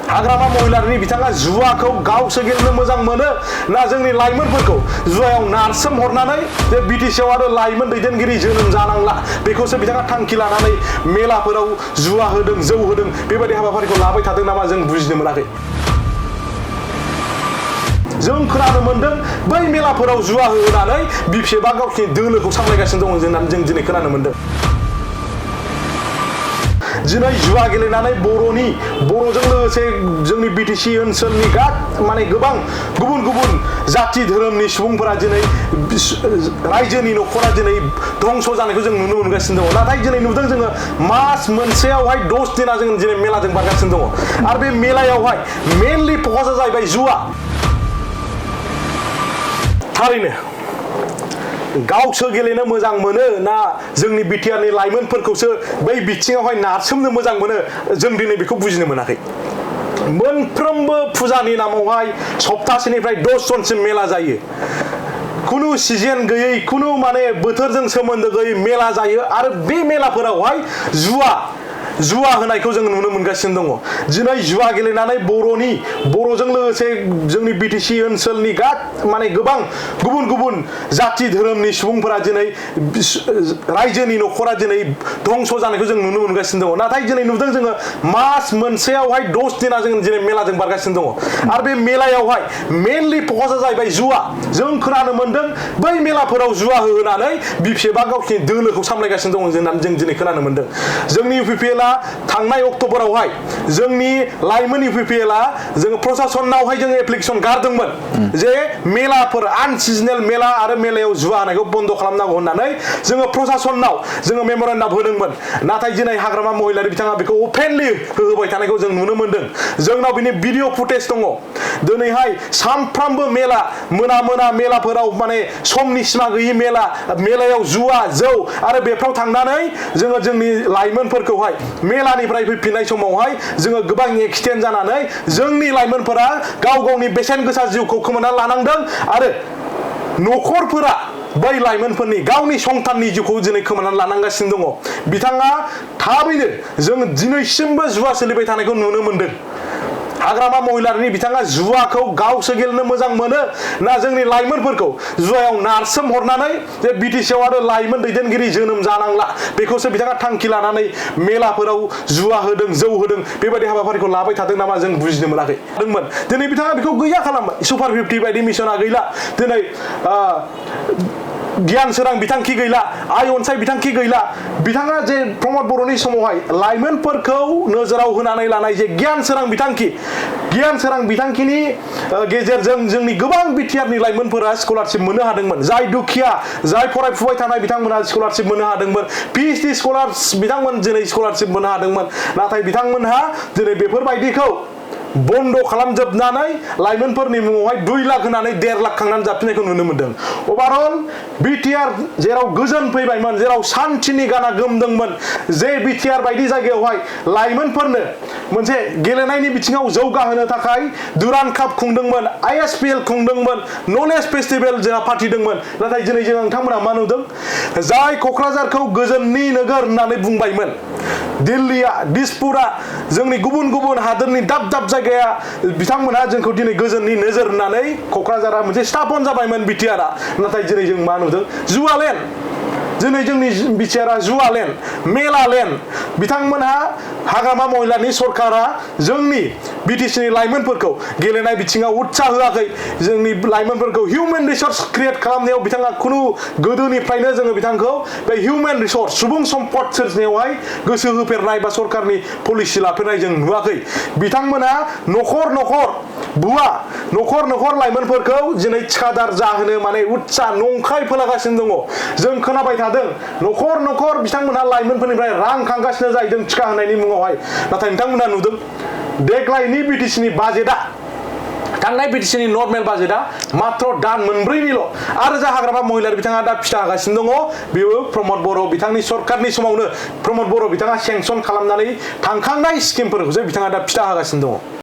हाग्रामा महिलारिनि बिथाङा जुवाखौ गावसो गेलेनो मोजां मोनो ना जोंनि लाइमोनफोरखौ जुवायाव नारसोम हरनानै जे बिटिसिआव आरो लाइमोन दैदेनगिरि जोनोम जानांला बेखौसो बिथाङा थांखि लानानै मेलाफोराव जुवा होदों जौ होदों बेबायदि हाबाफारिखौ लाबाय थादों नामा जों बुजिनो मोनाखै। जों खोनानो मोन्दों बै मेलाफोराव जुवा होनानै बिफेबा गावसिनि दोलोखौ सामलायगासिनो दं होननानै जों दिनै खोनानो मोन्दों। दिनै जुवा गेलेनानै बर'जों लोगोसे जोंनि बिटिसि ओनसोलनि माने गोबां गुबुन गुबुन जाथि धोरोमनि सुबुंफोरा दिनै रायजोनि न'खरा दिनै धंस जानायखौ जों नुनो मोनगासिनो दङ। नाथाय दिनै नुदों जोङो मास मोनसेयावहाय 10 दिना जों दिनै मेलाजों बारगासिनो दङ आरो बे मेलायावहाय मेनलि फकासआ जाहैबाय जुवा। थारैनो गावसो गेलेनो मोजां मोनो ना जोंनि बिटिआरनि लाइमोनफोरखौसो बै बिथिङावहाय नारसोमनो मोजां मोनो जों दिनै बेखौ बुजिनो मोनाखै। मोनफ्रोमबो फुजानि नामावहाय सप्तासेनिफ्राय 10 जनसिम मेला जायो। खुनु सिजेन गैयै खुनु माने बोथोरजों सोमोन्दो गैयै मेला जायो आरो बे मेलाफोरावहाय जुवा होनायखौ जों नुनो मोनगासिनो दङ। दिनै जुवा गेलेनानै बर'जों लोगोसे जोंनि बिटिसि ओनसोलनि माने गोबां गुबुन गुबुन जाथि धोरोमनि सुबुंफोरा दिनै रायजोनि न'खरा दिनै धंस जानायखौ जों नुनो मोनगासिनो दङ। नाथाय दिनै नुदों जोङो मास मोनसेयावहाय 10 दिना जों दिनै मेलाजों बारगासिनो दङ आरो बे मेलायावहाय मेनलि फकासआ जाहैबाय जुवा। जों खोनानो मोन्दों बै मेलाफोराव जुवा होनानै बिफेबा गावसिनि दोलोखौ सामलायगासिनो दङ होननानै जों दिनै खोनानो मोन्दों। जोंनि इउपिपिएलआ थांनाय अक्ट'बरावहाय जोंनि लाइमोन इउपिपिएलआ जोङो प्रशासनावहाय जोङो एप्लिकेसन गारदोंमोन जे मेलाफोर आनसिजनेल मेला आरो मेलायाव जुवा होनायखौ बन्द खालामनांगौ होननानै जोङो प्रशासनाव जोङो मेम'रेन्डाम होदोंमोन। नाथाय दिनै हाग्रामा महिलारि बिथाङा बेखौ अपेनलि होबाय थानायखौ जों नुनो मोन्दों। जोंनाव बिनि भिडिअ फुटेज दङ। दिनैहाय सानफ्रामबो मोना मेलाफोराव माने समनि सिमा गैयि मेलायाव जुवा जौ आरो बेफ्राव थांनानै जोङो जोंनि लाइमोनफोरखौहाय मेलानिफ्राय फैफिननाय समावहाय जोङो गोबां एक्सिडेन्ट जानानै जोंनि लाइमोनफोरा गावनि बेसेन गोसा जिउखौ खोमाना लानांदों आरो न'खरफोरा बै लाइमोनफोरनि गावनि संताननि जिउखौ दिनै खोमानानै लानांगासिनो दङ। बिथाङा थाबैनो जों दिनैसिमबो जुवा सोलिबाय थानायखौ नुनो मोन्दों। हाग्रामा महिलारिनि बिथाङा जुवाखौ गावसो गेलेनो मोजां मोनो ना जोंनि लाइमोनफोरखौ जुवायाव नारसोम हरनानै जे बिटिसिआव आरो लाइमोन दैदेनगिरि जोनोम जानांला बेखौसो बिथाङा थांखि लानानै मेलाफोराव जुवा होदों जौ होदों बेबायदि हाबाफारिखौ लाबाय थादों नामा जों बुजिनो मोनाखै। दिनै बिथाङा बेखौ गैया खालामबाय। सुपार 50 बायदि मिशना गैला। दिनै गियान सोरां बिथांखि गैला। आइ अनसाय बिथांखि गैला। बिथाङा जे प्रमद बर'नि समावहाय लाइमोनफोरखौ नोजोराव होनानै लानाय जे गियान सोरां बिथांखिनि गेजेरजों जोंनि गोबां बिटिआरनि लाइमोनफोरा स्कलारशिप मोननो हादोंमोन। जाय दुखिया जाय फरायफुबाय थानाय बिथांमोना स्कलारशिप मोननो हादोंमोन। पिएइचडि स्कलार्स बिथांमोन दिनै स्कलारशिप मोननो हादोंमोन। नाथाय बिथांमोनहा दिनै बेफोरबायदिखौ बन्द खालामजोबनानै लाइमोनफोरनि मुङावहाय 2 लाख होनानै 1.5 लाख खांनानै जाफिननायखौ नुनो मोन्दों। अभारअल बिटिआर जेराव गोजोन फैबायमोन जेराव सान्थिनि गाना गोमदोंमोन जे बिटिआर बायदि जायगायावहाय लाइमोनफोरनो मोनसे गेलेनायनि बिथिङाव जौगाहोनो थाखाय दुरान काप खुंदोंमोन आइएसपिएल खुंदोंमोन नलेज फेस्टिभेल जोंहा फाथिदोंमोन। नाथाय दिनै जों नोंथांमोना मा नुदों जाय क'क्राझारखौ गोजोननि नोगोर होननानै बुंबायमोन दिल्लीया दिसपुरा जोंनि गुबुन गुबुन हादोरनि दाब जायगाया बिथांमोनहा जोंखौ दिनै गोजोननि नोजोर होननानै क'क्राझारा मोनसे स्थापन जाबायमोन बिटिआरआ। नाथाय दिनै जों मा नुदों जुवालेण्ड। दिनै जोंनि बिटिआरआ जुवालेण्ड मेलालेण्ड। बिथांमोनहा हाग्रामा महिलानि सरकारा जोंनि बिटिसिनि लाइमोनफोरखौ गेलेनाय बिथिङाव उत्साह होआखै। जोंनि लाइमोनफोरखौ हिउमेन रिसर्स क्रिएट खालामनायाव बिथाङा खुनु गोदोनिफ्रायनो जोङो बिथांखौ बे हिउमेन रिसर्स सुबुं सम्पद सोरजिनायावहाय गोसो होफेरनाय बा सरकारनि पलिसि लाफेरनाय जों नुवाखै। बिथांमोना न'खर बुवा न'खर लाइमोनफोरखौ दिनै थिखादार जाहोनो माने उत्साह नंखाय फोलागासिनो दङ। जों खोनाबाय थादों न'खर बिथांमोनहा लाइमोनफोरनिफ्राय रां खांगासिनो जाहैदों थिखा होनायनि मुङावहाय। नाथाय नोंथांमोना नुदों देग्लायनि बिटिसिनि बाजेटआ थांनाय बिटिसिनि नर्मेल बाजेटआ मात्र दान मोनब्रैनिल' आरो जा हाग्रामा महिलारि बिथाङा दा फिथा होगासिनो दङ बेयो प्रमद बर' बिथांनि सरकारनि समावनो प्रमद बर' बिथाङा सेंसन खालामनानै थांखांनाय स्किमफोरखौसो बिथाङा दा फिथा होगासिनो दङ।